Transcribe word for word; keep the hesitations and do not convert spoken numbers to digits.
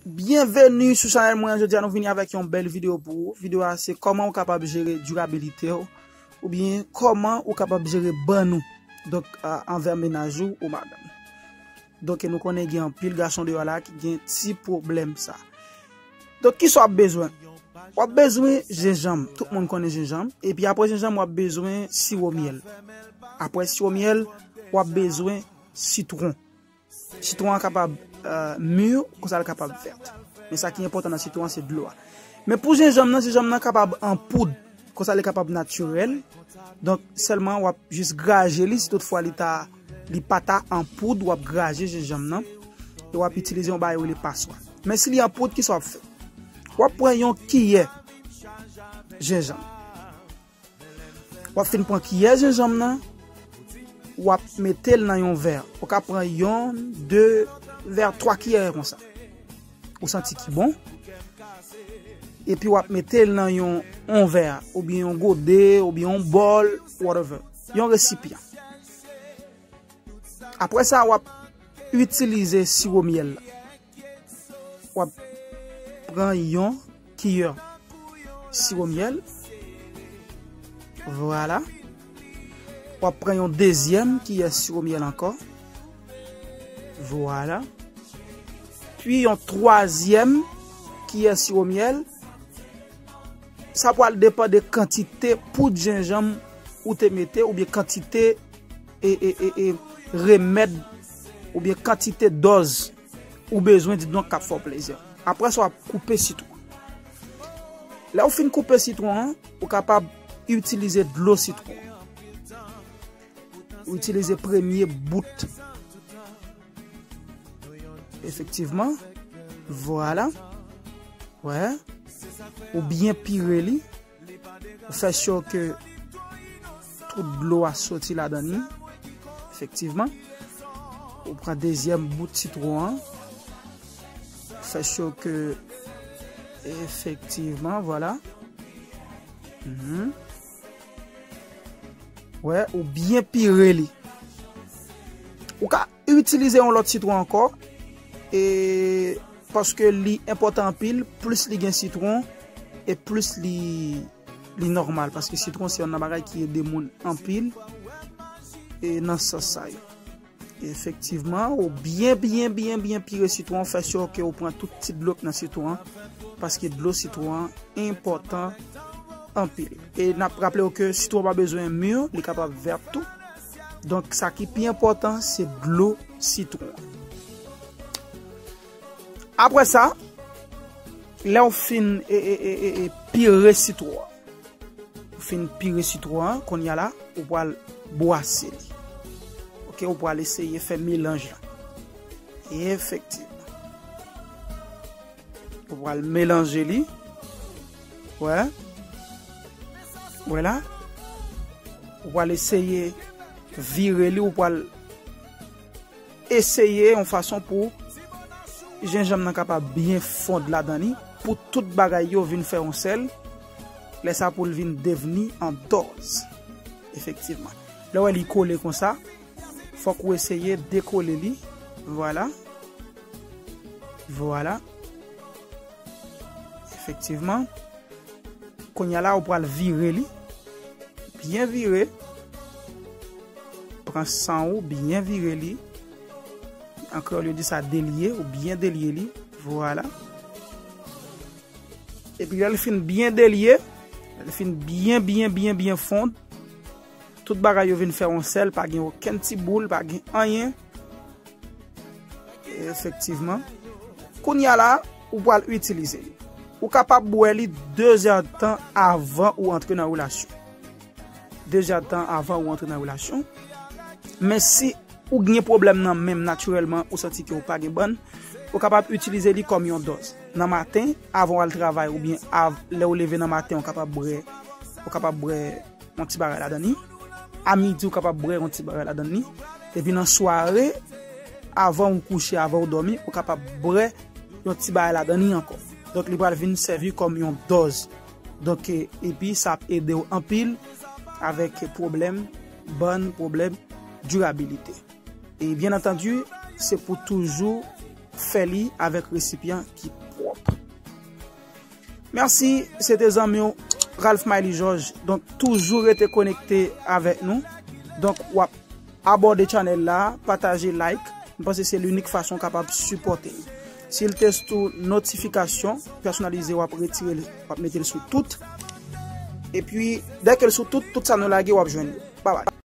Byenveni sou chanèl mwen. Jodi a nou vini avèk yon bèl videyo pou ou. Videyo a se kòman ou kapab jere dirabilite w, oubyen kòman ou kapab jere bann ou. Donk, a, anvè mennaj ou, ou madanm. Donk, e nou konnen gen anpil gason deyò la ki gen ti pwoblèm sa. Donk, kisa w ap bezwen? W ap bezwen jenjanm. Tout moun konnen jenjanm. Epi apre jenjanm, w ap bezwen siwo myèl. Apre siwo myèl, w ap bezwen sitwon. Sitwon an kapab, euh, mi, konsa l kapab vèt. Men sa ki enpòtan nan sitwon an, se dlo a. Men pou jenjanm nan, jenjanm nan kapab an poud. Konsa li kapab natirèl. Donk, sèlman w ap jis graje li, si toutfwa li ta, li pa ta an poud, w ap graje jenjanm nan. E w ap itilize yon bagay yo rele paswa. Men si li an poud, kisa w ap fè? W ap pran yon kiyè jenjanm. W ap fin pran kiyè jenjanm nan, w ap mete l nan yon vè. Ou ka pran yonn, de vè, twa kiyè konsa. Ou santi ki bon. Epi w ap mete l nan yon, yon vè, oubyen yon gode, oubyen yon bòl, whatever. Yon resipyan. Apre sa, w ap itilize siwo myèl la. W ap pran yon kiyè siwo myèl. Vwala. W ap pran yon dezyèm kiyè siwo myèl ankò. Vwala. Pi yon twazyèm kiyè siwo myèl. Sa pral depann de kantite poud jenjanm ou te mete, oubyen kantite e, e, e, e remèd, oubyen kantite dòz ou bezwen, didonk, k ap fè w plezi. Apre sa, w ap koupe sitwon. Lè w fin koupe sitwon an, ou kapab itilize dlo sitwon. Ou itilize premye bout. Efektivman. Vwala. Wè. Ou byen pire li. Ou fè si ke tout dlo a soti ladan li. Efektivman. Ou pran dezyèm bout sitwon an. Ou fè si ke, efektivman, vwala. Mhm. Wè, ou byen pire li. Ou ka itilize yon lòt sitwon ankò, e paske li enpòtan anpil, plis li gen sitwon, e plis li, li nòmal, paske sitwon se youn nan bagay ki ede moun anpil, e nan sans sa yo. Efektivman, ou byen, byen, byen, byen pire sitwon, fè si ke ou pran tout ti dlo k nan sitwon an, paske dlo sitwon an enpòtan anpil. E n ap raple w ke sitwon pa bezwen mi, li kapab vèt tou. Donk, sa ki pi enpòtan, se dlo sitwon. Apre sa, lè w fin, e, e, e, e, e, pire sitwon an, ou fin pire sitwon an, kounye a la, ou pral bwase li. Oke, ou pral eseye fè melanj la. Efektivman. Ou pral melanje li. Wè. Wè la. Ou pral eseye vire li, ou pral eseye yon fason pou jenjanm nan kapab byen fond ladan li, pou tout bagay yo vin fè yon sèl, lè sa pou l vin devni an dòz. Efektivman. Lè w wè li kole konsa, fòk ou eseye dekole li. Vwala. Vwala. Efektivman. Kounye a la, ou pral vire li. Byen vire. Pran san ou, byen vire li. An kreyòl, yo di sa delye, ou byen delye li. Vwala. Epi lè l fin byen delye, lè l fin byen, byen, byen, byen fond, tout bagay yo vin fè yon sèl, pa gen okenn ti boul, pa gen anyen. Efektivman. Kounye a la, ou pral itilize li. Ou kapab bwè li de zè tan avan ou antre nan relasyon. De zè tan avan ou antre nan relasyon. Men si ou gen pwoblèm nan menm natirèlman, ou santi ke ou pa gen bann, ou kapab itilize li kòm yon dòz. Nan maten, avan w al travay oubyen av-, lè ou leve nan maten, ou kapab bwè, ou kapab bwè yon ti bagay ladan li. A midi, ou kapab bwè yon ti bagay ladan li. Epi nan sware, avan ou kouche, avan ou dòmi, ou kapab bwè yon ti bagay ladan li ankò. Donk, li pral vin sèvi kòm yon dòz. Donk, e, epi sa ap ede w anpil avèk pwoblèm bann, pwoblèm dirabilite. E byen antandi, se pou toujou fè li avèk resipyan ki pwòp. Mèsi, se te zanmi w Ralph Miley Georges. Donk, toujou rete konekte avèk nou. Donk, w ap abòne chanèl la, pataje, like. M panse se linik fason w kapab sipòte m. Si l te sou notifikasyon pèsonalize, w ap retire l, w ap mete l sou tout. Epi, dèke l sou tout, tout sa nou lage, w ap jwenn li. Babay.